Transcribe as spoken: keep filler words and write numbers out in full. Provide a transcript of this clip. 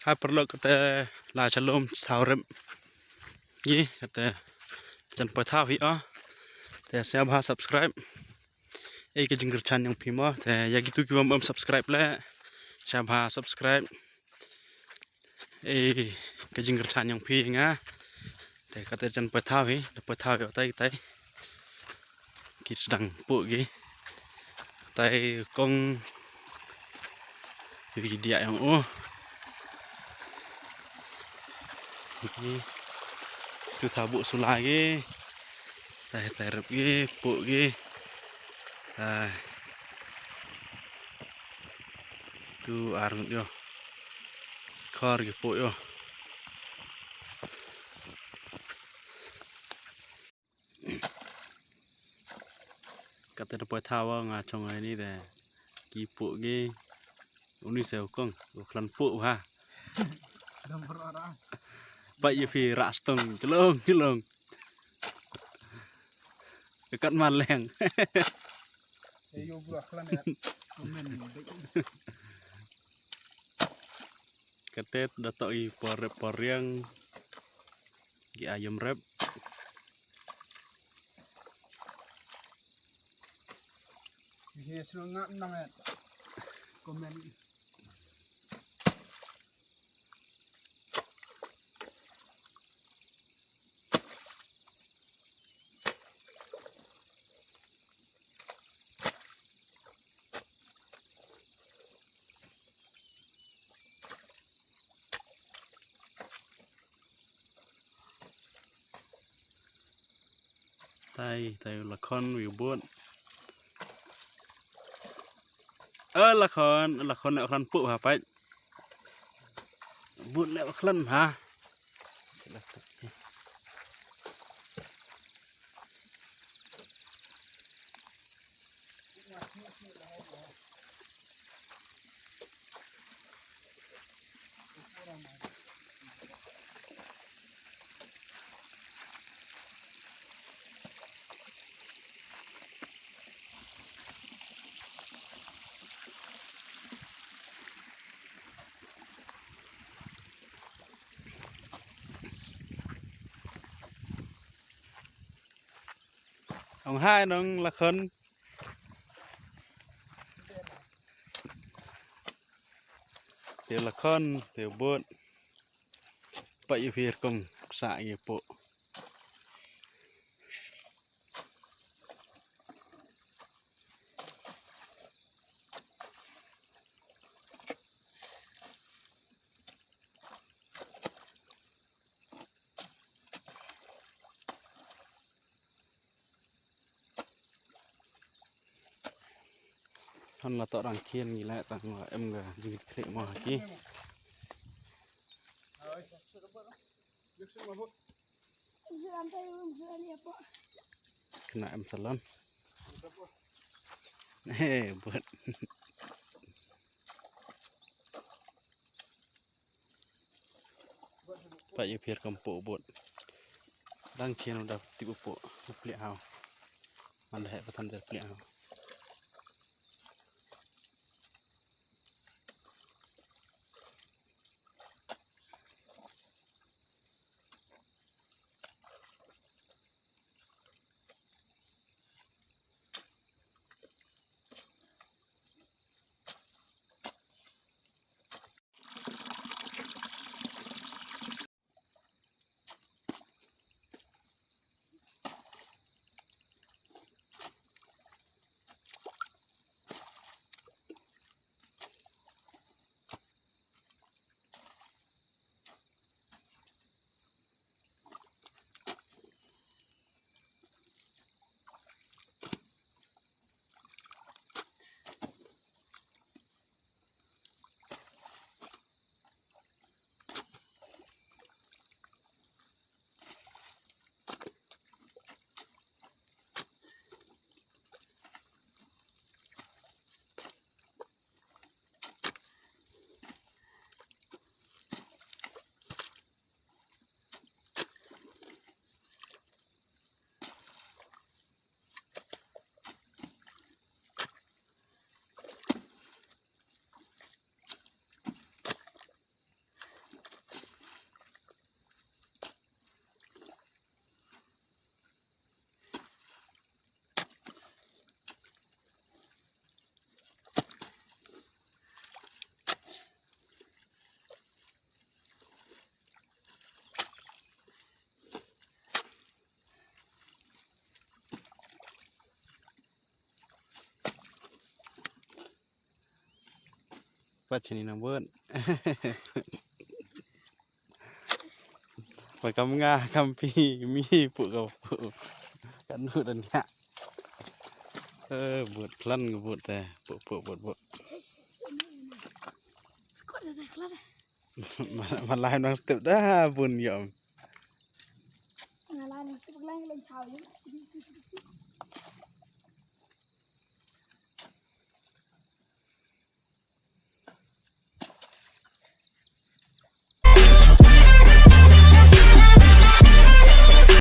Hai paralok, kata la shalom saw rep. Ngi kata jan poi thaw hi o. Te sngewbha subscribe. Ei ka jingkyrchan jong phi mo. Te ïa kitu ki bym em subscribe le, sngewbha subscribe. Ei ka jingkyrchan jong phi nga. Te kata jan poi thaw hi, da poi thaw hi utai tai. Ki sdang puh ki. Utai kong. Ki diah jong u. Ki tu thaw buh sula ki. Tai tai rep ki, puh ki. Tai. Tu ar ngut ïo. Khor ki puh ïo. Kata da poi thaw nga chong ai ni de. Ki puh ki. Uni se u kong, u khlon puh ha. Pat ïa phi rah stong, chlong, chlong. Ka kat maleng. Kata da toh i por rep por riang. Ki aïom rep. Tai, tai u Lakhon, u Bud. Eh, Lakhon, Lakhon, Lakhon puh ha pait. Bud le Lakhon ha. Ong hai nong Lakhon. Te Lakhon, te Bud. Pat ïa phi rukom sa ïa puh. Han la toh rangkien ngi la tang wa em ga jingkit klik mo ha ki. Kena em salon. He, Bud. Pat ïa phi rukom puh Bud. Dang chien u da tip u puh, da pliah haw. Man da heh pathan da pliah haw. pat shini nang bud. Ba kam nga kam pi mi pu ka pu. Kan nu dan ya. Eh, bud klan ka bud te. Pu pu bud bud. Kok dah dah kelar dah. Malai nang step dah bun yom. Malai nang step kelar kelar chau yom.